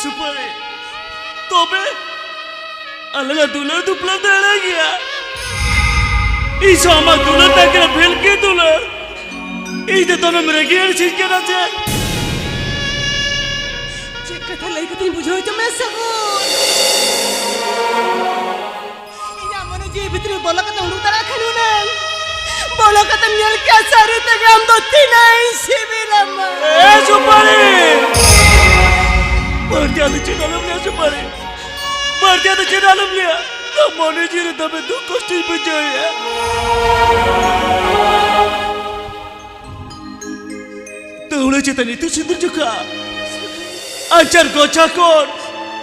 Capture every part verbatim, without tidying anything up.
ᱥᱩᱯᱟᱹᱨᱤ, ᱛᱚᱵᱮ ᱟᱞᱟᱝᱟᱜ ᱫᱩᱞᱟᱹᱲ ᱫᱩᱯᱞᱟᱹᱲ ᱫᱚ ᱮᱲᱮ ᱜᱮᱭᱟ᱾ ᱤᱧ ᱥᱟᱶ ᱟᱢᱟᱜ ᱫᱩᱞᱟᱹᱲ ᱛᱟᱦᱮᱸ ᱠᱟᱱᱟ ᱵᱷᱮᱞᱠᱤ ᱫᱩᱞᱟᱹᱲ᱾ ᱤᱧ ᱫᱚ ᱫᱚᱢᱮᱢ ᱨᱟᱹᱜᱤ ᱟᱹᱲᱤᱥᱤᱧ ᱠᱟᱱᱟ ᱪᱮ? ᱪᱮᱫ ᱠᱟᱛᱷᱟ ᱞᱟᱹᱭ ᱠᱟᱛᱮᱧ ᱵᱩᱡᱷᱟᱹᱣ ᱦᱚᱪᱚ ᱢᱮᱭᱟ ᱥᱟᱹᱜᱩᱱ? ᱤᱧᱟᱜ ᱢᱚᱱᱮ ᱡᱤᱣᱤ ᱵᱷᱤᱛᱨᱤ ᱵᱚᱞᱚ ᱠᱟᱛᱮ ᱩᱰᱩᱠ ᱫᱟᱲᱮᱭᱟᱜ ᱠᱷᱟᱱ ᱦᱩᱱᱟᱹᱝ, ᱵᱚᱞᱚ ᱠᱟᱛᱮᱢ ᱧᱮᱞ ᱠᱮᱭᱟ ᱥᱟᱹᱨᱤ ᱛᱮᱜᱮ ᱟᱢ ᱫᱚ ᱛᱤᱱᱟᱹᱜ ᱤᱧ ᱥᱤᱵᱤᱞᱟᱢᱟ᱾ ᱮ ᱥᱩᱯᱟᱹᱨᱤ! ᱵᱟᱹᱲᱛᱤ ᱟᱫᱚ ᱪᱮᱫ ᱟᱞᱚᱢ ᱞᱟᱹᱭᱟ ᱥᱩᱯᱟᱹᱨᱤ, ᱵᱟᱹᱲᱛᱤ ᱟᱫᱚ ᱪᱮᱫ ᱟᱞᱚᱢ ᱞᱟᱹᱭᱟ᱾ ᱤᱧᱟᱜ ᱢᱚᱱᱮ ᱡᱤᱣᱤ ᱨᱮ ᱫᱚᱢᱮ ᱫᱩᱠ ᱠᱚᱥᱴᱚᱧ ᱵᱩᱡᱷᱟᱹᱣᱮᱫᱼᱟ᱾ ᱫᱟᱹᱣᱲᱟᱹ ᱪᱮᱛᱟᱱ ᱤᱛᱩᱫ ᱥᱤᱸᱫᱩᱨ ᱡᱚᱠᱷᱟ ᱟᱧᱪᱟᱨ ᱜᱚᱪᱷᱟ ᱠᱷᱚᱱ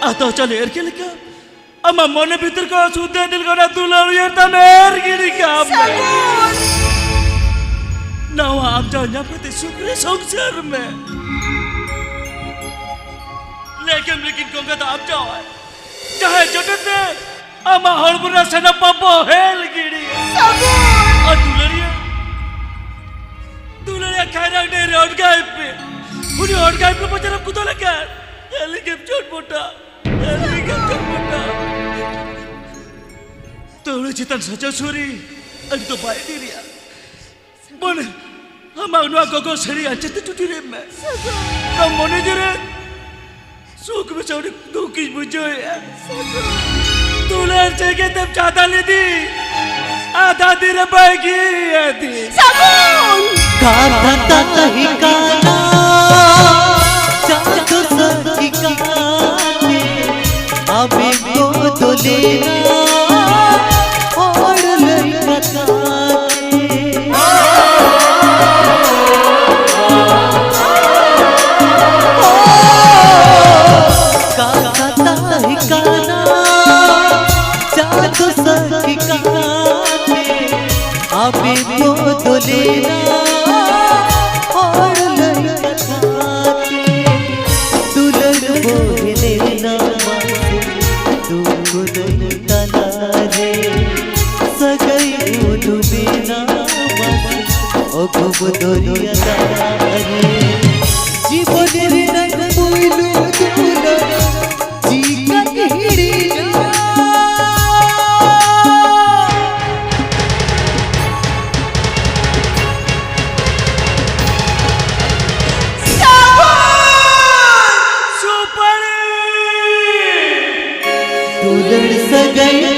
ᱟᱛᱚ ᱪᱟᱞᱮ ᱮᱨ ᱠᱮᱫ ᱞᱮᱠᱟ ᱟᱢᱟᱜ ᱢᱚᱱᱮ ᱵᱷᱤᱛᱤᱨ ᱠᱷᱚᱱ ᱥᱩᱫᱷᱟᱹ ᱫᱤᱞ ᱠᱷᱚᱱᱟᱜ ᱫᱩᱞᱟᱹᱲ ᱩᱭᱦᱟᱹᱨ ᱛᱟᱢ ᱮᱨ ᱜᱤᱰᱤ ᱠᱟᱜ ᱢᱮ᱾ ᱥᱟᱹᱜᱩᱱ! ᱱᱟᱣᱟ ᱟᱢ ᱡᱟᱦᱟᱸ ᱧᱟᱢ ᱠᱟᱛᱮ ᱥᱩᱠ ᱨᱮ ᱥᱚᱝᱥᱟᱨ ᱢᱮ᱾ ᱞᱮᱠᱮᱢ ᱞᱮᱠᱤᱱ ᱜᱚᱸᱜᱟ ᱫᱚ ᱟᱢ ᱡᱟᱶᱟᱭ, ᱡᱟᱦᱟᱸᱭ ᱡᱚᱴᱮᱫ ᱛᱮ ᱟᱢᱟᱜ ᱦᱚᱲᱢᱚ ᱨᱮᱱᱟᱜ ᱥᱟᱱᱟᱢ ᱯᱟᱯ ᱵᱚᱦᱮᱞ ᱜᱤᱰᱤ᱾ ᱥᱟᱹᱜᱩᱱ! ᱟᱨ ᱫᱩᱞᱟᱹᱲᱤᱭᱟᱹ, ᱫᱩᱞᱟᱹᱲᱤᱭᱟᱹ ᱠᱷᱟᱭᱨᱟᱝ ᱰᱟᱹᱦᱤ ᱨᱮ ᱚᱰᱜᱟᱭ ᱯᱮ᱾ ᱩᱱᱤ ᱚᱰᱜᱟᱭ ᱯᱮ ᱵᱟᱡᱟᱨ ᱮᱢ ᱠᱩᱫᱚ ᱞᱮᱠᱷᱟᱱ ᱟᱹᱞᱤᱧ ᱜᱮᱢ ᱪᱚᱴ ᱢᱚᱴᱟ, ᱟᱹᱞᱤᱧ ᱜᱮᱢ ᱪᱚᱴ ᱢᱚᱴᱟ᱾ ᱫᱟᱹᱣᱲᱟᱹ ᱪᱮᱛᱟᱱ ᱥᱟᱡᱟᱣ ᱥᱩᱨᱤ ᱟᱹᱰᱤ ᱫᱚ ᱵᱟᱭ ᱰᱮᱨᱤᱭᱟ᱾ ᱢᱚᱱᱮ, ᱟᱢᱟᱜ ᱱᱚᱣᱟ ᱜᱚᱜᱚ ᱥᱟᱹᱲᱤ ᱟᱧᱪᱟᱨ ᱛᱮ ᱪᱩᱴᱤ ᱨᱮ ᱢᱮ᱾ ᱟᱢ ᱢᱚᱱᱮ ᱡᱤᱣᱤ ᱨᱮ ᱥᱩᱠ ᱢᱮᱥᱟ ᱩᱱᱤ ᱫᱩᱠᱤᱧ ᱵᱩᱡᱷᱟᱹᱣᱮᱫᱼᱟ᱾ ᱫᱩᱞᱟᱹᱲ ᱡᱮᱜᱮᱛ ᱮᱢ ᱪᱟᱸᱫᱟ ᱞᱮᱫᱤ, ᱟᱫᱷᱟ ᱫᱤᱱ ᱨᱮ ᱵᱟᱹᱜᱤ ᱟᱹᱫᱤ᱾ ᱥᱟᱹᱜᱩᱱ! ᱠᱟᱛᱷᱟ ᱛᱟᱦᱮᱸ ᱠᱟᱱᱟ ᱪᱟᱸᱫᱚ ᱥᱟᱹᱠᱷᱤ ᱠᱟᱛᱮ ᱟᱢᱮᱢ ᱵᱚᱫᱚᱞᱮᱱᱟ ᱦᱚᱲ ᱞᱟᱹᱭ ᱠᱟᱛᱷᱟ ᱛᱮ᱾ ᱠᱟᱛᱷᱟ ᱛᱟᱦᱮᱸ ᱠᱟᱱᱟ ᱪᱟᱸᱫᱚ ᱥᱟᱹᱠᱷᱤ ᱠᱟᱛᱮ ᱟᱢᱮᱢ ᱵᱚᱫᱚᱞᱮᱱᱟ ᱦᱚᱲ ᱞᱟᱹᱭ ᱠᱟᱛᱷᱟ ᱛᱮ᱾ ᱫᱩᱞᱟᱹᱲ ᱵᱚᱦᱮᱞᱮᱱᱟ ᱢᱟᱥᱮ ᱫᱩᱠ ᱫᱚᱭ ᱛᱟᱞᱟᱨᱮ, ᱥᱟᱹᱜᱟᱹᱭ ᱩᱱᱩᱢᱮᱱᱟ ᱢᱟᱥᱮ ᱚᱜᱩᱢ ᱫᱚᱨᱭᱟ ᱫᱟᱜ ᱨᱮ᱾ ᱡᱤᱵᱚᱱ ᱨᱮᱱᱟᱜ ᱯᱩᱭᱞᱩ ᱫᱩᱞᱟᱹᱲ ᱥᱟᱹᱜᱟᱹᱭ